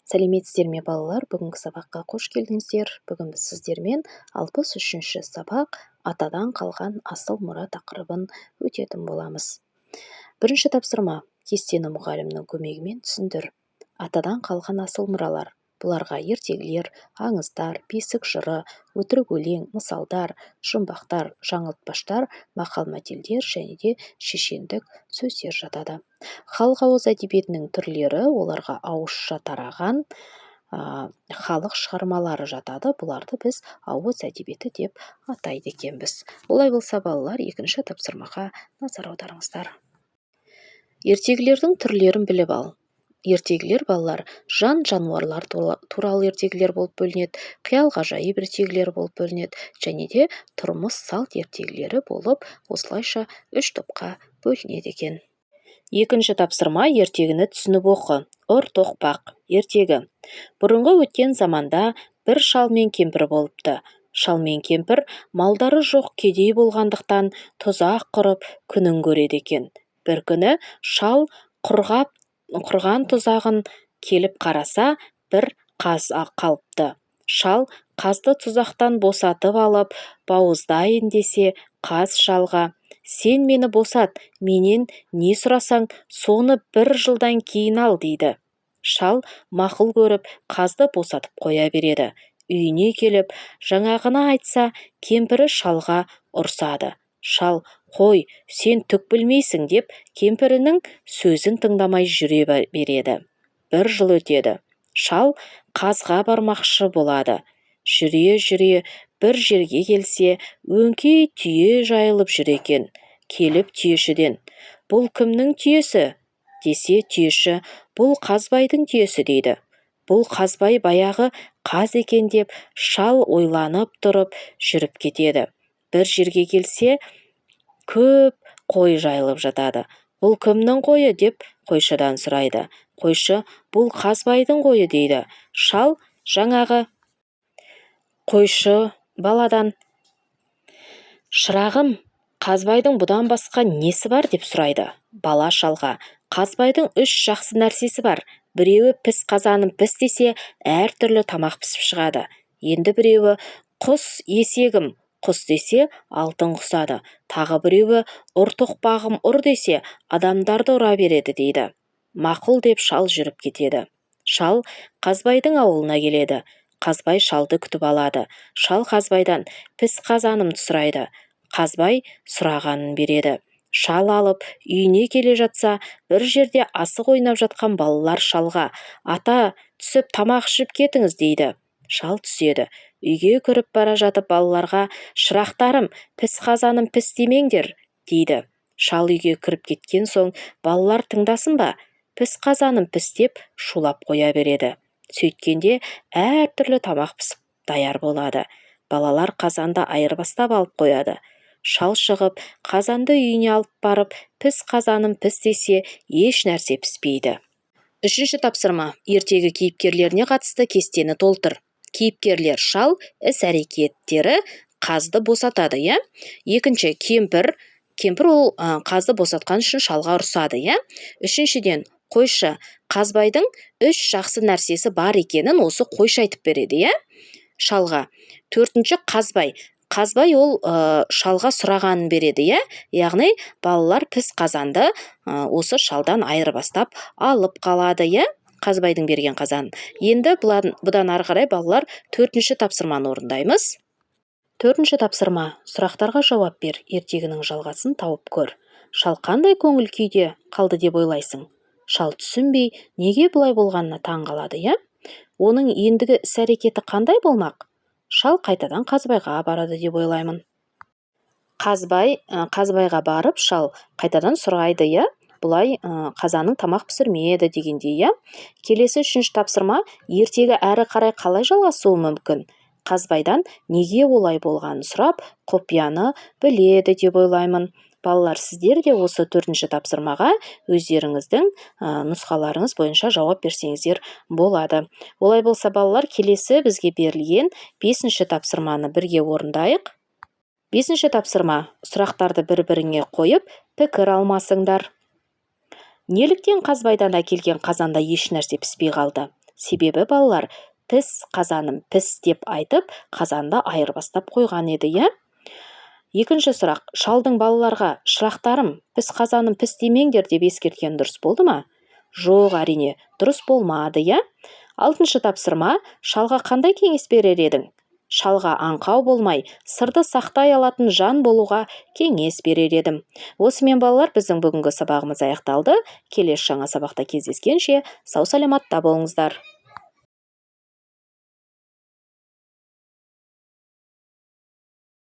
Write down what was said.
Сәлеметсіздер ме, балалар! Бүгінгі сабаққа қош келдіңіздер. Бүгін біз сіздермен 63-ші сабақ, «Атадан қалған асыл мұра» тақырыбын өтетін боламыз. Бірінші тапсырма: кестені мұғалімнің көмегімен түсіндір. Атадан қалған асыл мұралар. Бұларға ертегілер, аңыздар, бесік жыры, өтірік өлең, мысалдар, жұмбақтар, жаңылтпаштар, мақал-мәтелдер және де шешендік сөздер жатады. Халық ауыз әдебиетінің түрлері. Оларға ауызша тараған халық шығармалары жатады. Бұларды біз ауыз әдебиеті деп атайды екенбіз. Олай болса, балалар, екінші тапсырмаға назар аударыңыздар. Ертегілердің түрлерін біліп ал. Ертегілер, балалар, жан жануарлар туралы ертегілер болып бөлінеді, қиял ғажайып ертегілер болып бөлінеді және де тұрмыс салт ертегілері болып, осылайша үш топқа бөлінеді екен. Екінші тапсырма: ертегіні түсініп оқы. «Ұр тоқпақ» ертегі. Бұрынғы өткен заманда бір шал мен кемпір болыпты. Шал мен кемпір малдары жоқ, кедей болғандықтан, тұзақ құрып күнін көреді екен. Бір күні шал құрған тұзағын келіп қараса, бір қаз қалыпты. Шал қазды тұзақтан босатып алып, бауыздайын десе, қаз шалға: «Сен мені босат, менен не сұрасаң, соны бір жылдан кейін ал», – дейді. Шал мақұл көріп, қазды босатып қоя береді. Үйіне келіп, жаңағыны айтса, кемпірі шалға ұрсады. Шал: «Қой, сен түк білмейсің», – деп, кемпірінің сөзін тыңдамай жүре береді. Бір жыл өтеді. Шал қазға бармақшы болады. Жүре-жүре бір жерге келсе, өңкей түйе жайылып жүр екен. Келіп түйешіден: «Бұл кімнің түйесі?» – десе, түйеші: «Бұл Қазбайдың түйесі», – дейді. «Бұл Қазбай баяғы қаз екен», – деп, шал ойланып тұрып, жүріп кетеді. Бір жерге келсе, көп қой жайылып жатады. «Бұл кімнің қойы?» – деп қойшыдан сұрайды. Қойшы: «Бұл Қазбайдың қойы», – дейді. Шал жаңағы қойшы баладан: «Шырағым, Қазбайдың бұдан басқа несі бар?» – деп сұрайды. Бала шалға: «Қазбайдың үш жақсы нәрсесі бар. Біреуі: піс қазаным, піс десе, әртүрлі тамақ пісіп шығады. Енді біреуі: құс есегім, құс десе, алтын құсады. Тағы біреуі: ұр тоқпағым, ұр десе, адамдарды ұра береді», – дейді. «Мақұл», – деп, шал жүріп кетеді. Шал Қазбайдың ауылына келеді. Қазбай шалды күтіп алады. Шал Қазбайдан піс қазанымды сұрайды. Қазбай сұрағанын береді. Шал алып, үйіне келе жатса, бір жерде асық ойнап жатқан балалар шалға: «Ата, түсіп тамақ ішіп кетіңіз», – дейді. Шал түседі. Үйге кіріп бара жатып, балаларға: «Шырақтарым, піс қазаным, піс демеңдер», – дейді. Шал үйге кіріп кеткен соң, балалар тыңдасын ба, «Піс қазаным, піс» деп шулап қоя береді. Сөйткенде әртүрлі тамақ пісіп даяр болады. Балалар қазанды айырбастап алып қояды. Шал шығып, қазанды үйіне алып барып, «Піс қазаным, піс» десе, еш нәрсе піспейді. Үшінші тапсырма: ертегі кейіпкерлеріне қатысты кестені толтыр. Кейіпкерлер: шал, іс әрекеттері қазды босатады, иә. Екінші, кемпір. Кемпір ол қазды босатқан үшін шалға ұрсады, иә. Үшіншіден, қойшы. Қазбайдың үш жақсы нәрсесі бар екенін осы қойшы айтып береді, иә, шалға. Төртінші, Қазбай. Қазбай ол шалға сұрағанын береді, иә. Яғни балалар піс қазанды осы шалдан айырбастап алып қалады, иә, Қазбайдың берген қазанын. Енді бұдан ары қарай, балалар, төртінші тапсырманы орындаймыз. Төртінші тапсырма: сұрақтарға жауап бер, ертегінің жалғасын тауып көр. Шал қандай көңіл күйде қалды деп ойлайсың? Шал түсінбей, неге бұлай болғанына таң қалады, иә. Оның ендігі іс-әрекеті қандай болмақ? Шал қайтадан Қазбайға барады деп ойлаймын. Қазбайға барып, шал қайтадан сұрайды, иә, бұлай қазаның тамақ пісірмеді дегендей, иә. Келесі үшінші тапсырма: ертегі әрі қарай қалай жалғасуы мүмкін? Қазбайдан неге олай болғанын сұрап, құпияны біледі деп ойлаймын. Балалар, сіздер де осы төртінші тапсырмаға өздеріңіздің нұсқаларыңыз бойынша жауап берсеңіздер болады. Олай болса, балалар, келесі бізге берілген бесінші тапсырманы бірге орындайық. Бесінші тапсырма: сұрақтарды бір-біріңе қойып, пікір алмасыңдар. Неліктен Қазбайдан әкелген қазанда еш нәрсе піспей қалды? Себебі балалар «Піс, қазаным, піс» деп айтып, қазанды айырбастап қойған еді, иә? Екінші сұрақ: шалдың балаларға «Шырақтарым, піс, қазаным, піс демеңдер» деп ескерткені дұрыс болды ма? Жоқ, әрине, дұрыс болмады, иә? Алтыншы тапсырма: шалға қандай кеңес берер едің? Шалға аңқау болмай, сырды сақтай алатын жан болуға кеңес берер едім. Осымен, балалар, біздің бүгінгі сабағымыз аяқталды. Келесі жаңа сабақта кездескенше, сау-саламатта болыңыздар.